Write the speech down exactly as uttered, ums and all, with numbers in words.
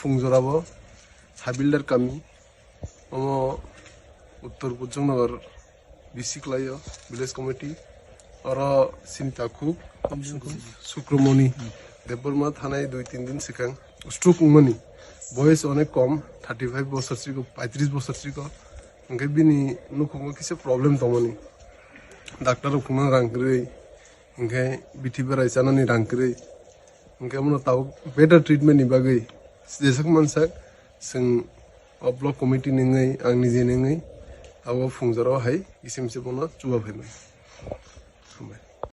Phungjorabo Sabilder kami, omo Uttor Pujongnagar B C kwlaio, village committee. Oro sini takhuk Sukromoni Debbarma thanai dui tin din swkang stroke wngmani. Boyes onek kom, thirty five bosor siko, paitris bosor siko. Hwnkhe bini nukhungo kisa problem tongmani. Doctor rok phunukna rang kwrwi, hwnkhe bithi berai chanani rang kwrwi. Hwnkhe omono tabuk better treatment ni bagwi jeswk mansak chwng o block committee ni wngwi, ang nijeni wngwi abo Phungjorao hai kisa misa bono chuba phaimani. Hambai.